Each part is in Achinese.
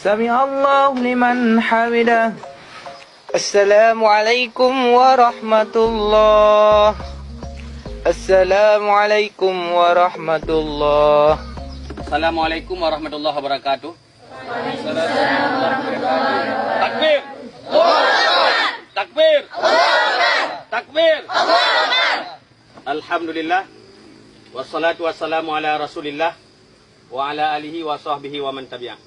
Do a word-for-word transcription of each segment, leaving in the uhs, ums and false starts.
Sami'allahu liman hamidah. Assalamualaikum warahmatullah. Assalamualaikum warahmatullah. Assalamualaikum warahmatullahi wabarakatuh. Takbir. Takbir. Takbir. Alhamdulillah. Wassalatu wassalamu ala Rasulillah wa ala alihi wa sahbihi wa man tabi'ah.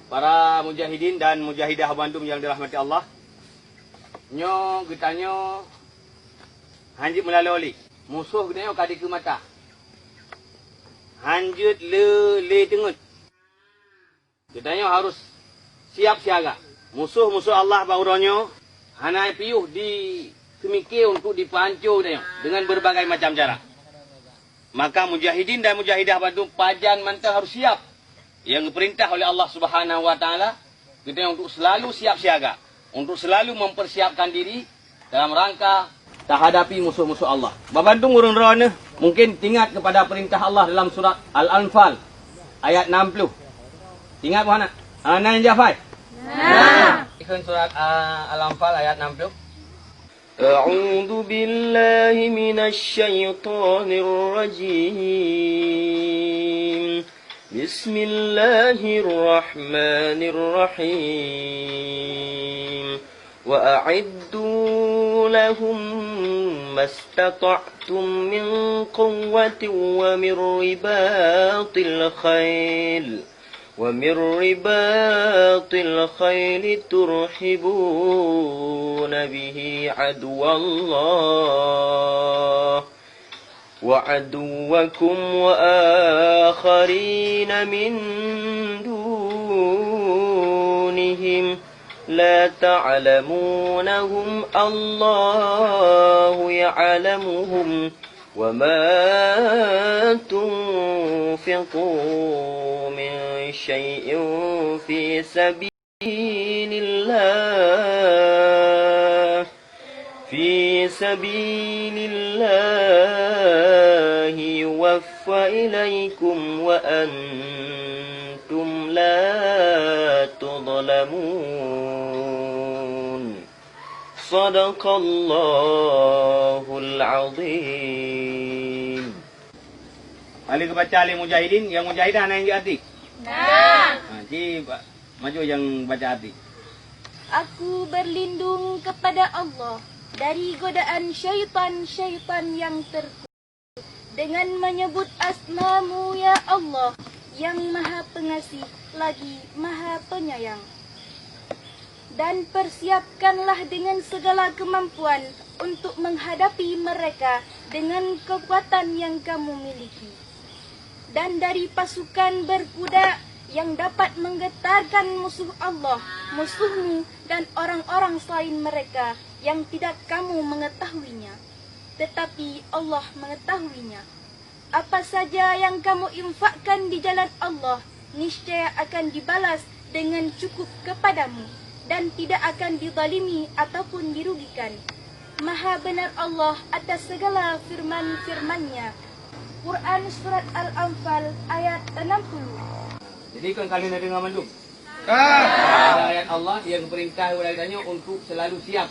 Para mujahidin dan mujahidah bandum yang dirahmati Allah, nyoe geutanyoe hanjeuet meulaloe lé. Musoh geutanyoe ka dikeue mata. Hanjeuet le, le teungeut. Geutanyoe harus siap siaga. Musoh-musoh Allah bak uroe nyoe hana piôh di seumike untuk dipeuhanco geutanyoe dengan berbagai macam cara. Maka mujahidin dan mujahidah bandum pajan mantong harus siap. Nyang geupeurintah oleh Allah Subhanahu wa Taala geutanyoe untuk selalu siap siaga, untuk selalu mempersiapkan diri dalam rangka tahadapi musoh-musoh Allah. Bak bandum ureuëng droeneuh mungkin teuingat kepada perintah Allah dalam surat Al-Anfal ayat enam puluh. Teuingat buhana? Ah, na nyang jafai? Na. Ikheun surat, ah, Al-Anfal ayat enam puluh. أعوذ بالله من الشيطان الرجيم. بسم الله الرحمن الرحيم. وأعدوا لهم ما استطعتم من قوة ومن رباط الخيل، ومن رباط الخيل ترهبون به عدو الله وعدوكم وآخرين من دونهم لا تعلمونهم الله يعلمهم وما تنفقوا من شيء في سبيل الله في سبيل الله يوفى إليكم وأنتم لا تظلمون. صدق الله العظيم. Paléng geubaca lé mujahidin, nyang mujahidah na nyang jeuet até? Na. Ha, ci ba-, maju nyang baca até. Aku berlindung kepada Allah dari godaan syaitan-syaitan yang terkutuk, dengan menyebut asmamu, ya Allah, yang Maha Pengasih lagi Maha Penyayang. Dan persiapkanlah dengan segala kemampuan untuk menghadapi mereka dengan kekuatan yang kamu miliki. Dan dari pasukan berkuda yang dapat menggetarkan musuh Allah, musuhmu, dan orang-orang selain mereka yang tidak kamu mengetahuinya, tetapi Allah mengetahuinya. Apa saja yang kamu infakkan di jalan Allah, niscaya akan dibalas dengan cukup kepadamu, dan tidak akan dizalimi ataupun dirugikan. Maha benar Allah atas segala firman-firman-Nya. Quran Surat Al-Anfal ayat enam puluh. Jadi, kon kalian ada dengar mandum? Ada ayat Allah yang perintah kepada kita untuk selalu siap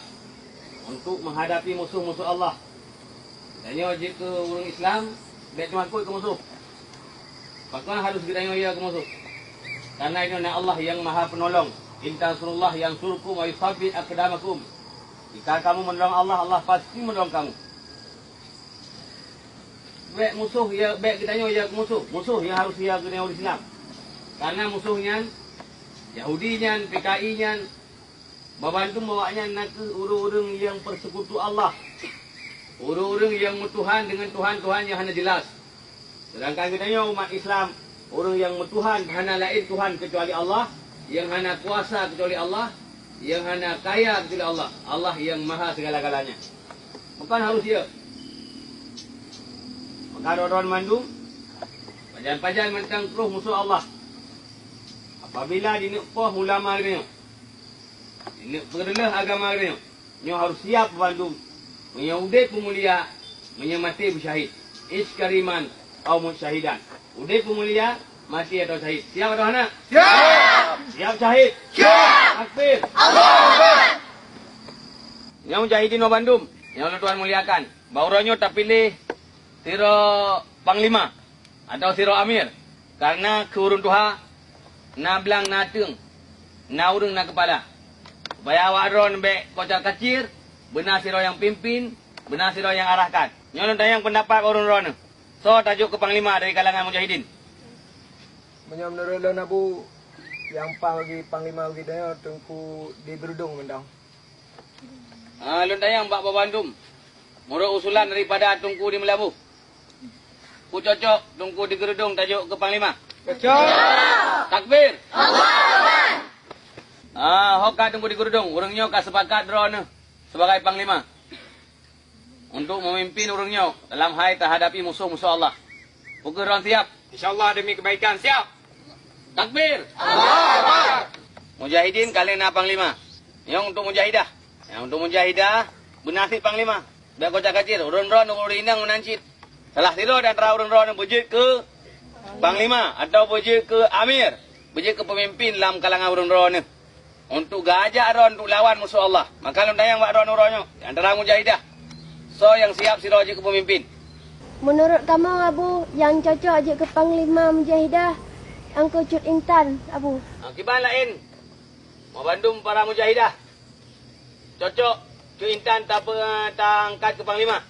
untuk menghadapi musuh-musuh Allah. Tanyoe jeuet keu ureuëng Islam, bék teumakot keu musoh. Pakon harus geutanyoe ya keu musoh? Karena inoe na Allah nyang Maha Penolong. "In tansurullah yansurkum wa yutsabbit aqdamakum." Jika kamu menolong Allah, Allah pasti menolong kamu. Bék musoh ya, bék geutanyoe ya keu musoh. Musoh nyang harus ya geutanyoe ureuëng Islam. Karena musoh nyan, Yahudi nyan, P K I nyan, Babandum awaknyan nakeuh ureuëng-ureuëng nyang persekutu Allah, ureuëng-ureuëng nyang meutuhan deungon tuhan-tuhan nyang hana jelas. Sedangkan geutanyoe umat Islam, ureuëng nyang meutuhan hana laén Tuhan keucuali Allah, nyang hana kuasa keucuali Allah, nyang hana kaya keucuali Allah, Allah nyang maha segala-galanya. Bukan harus ya. Maka droe-droe mandum, pajan-pajan mantong troh musoh Allah. Apabila dineuk poh ulama geutanyoe, dineuk peureuleueh agama geutanyoe, nyoe harôh siab bandum. Meunyoe udeb peumulia, meunyoe maté beusyahid. Ish kariman au mut syahidan. Udeb peumulia, maté atawa syahid. Siab atawa hana? Siab! Siab syahid? Siab! Takbir! Allahu Akbar! Nyoe mujahidin nyoe bandum, nyang lôn tuan muliakan. Bak uroe nyoe tapiléh sidroe panglima. Atawa sidroe amir, kareuna keu ureuëng tuha na blang na ateueng, na ureuëng na keupala. Supaya awak droeneuh bék kocar-kacir, beuna sidroe nyang pimpin, beuna sidroe nyang arahkan. Nyoe lôn tanyong peundapat ureuëng droeneuh. Soe tajok keu panglima dari kalangan mujahidin? Meunyoe meunurot lôn Abu, nyang paih bagi panglima bagi tanyoe Teungku di Geurudong mantong. Ah, lôn tanyong bak bandum. Meunurot usulan daripada Teungku di Meulaboh, peue cocok Teungku di Geurudong tajok keu panglima? Cocok! Takbir! Allahu Akbar! Ah, ho ka Teungku di Geurudong, ureuëng nyoe ka sepakat droeneuh sebagai panglima untuk memimpin ureuëng nyoe dalam hai tahadapi musoh-musoh Allah. Peue keuh droeneuh siab? Insya Allah demi kebaikan, siab! Takbir! Allahu Akbar! Mujahidin ka lheueh na panglima. Nyang untuk mujahidah. Nyang untuk mujahidah, beuna cit panglima. Bék kocar-kacir, ureuëng droeneuh ureuëng inong meunan cit. Salah sidroe di antara ureuëng droeneuh beujeuet keu panglima atawa beujeuet keu amir, beujeuet keu peumimpin lam kalangan ureuëng droeneuh. Untuk geuajak droeneuh untuk lawan musoh Allah. Maka lôn tanyong bak droeneuh uroe nyoe, di antara mujahidah, soe nyang siab sidroe jeuet keu peumimpin? Meunurot kamoe, Abu, nyang cocok jeuet keu panglima mujahidah, Teungku Cut Intan, Abu. Ah, kiban laén, meubandum para mujahidah, cocok Cut Intan tape-, taangkat keu panglima?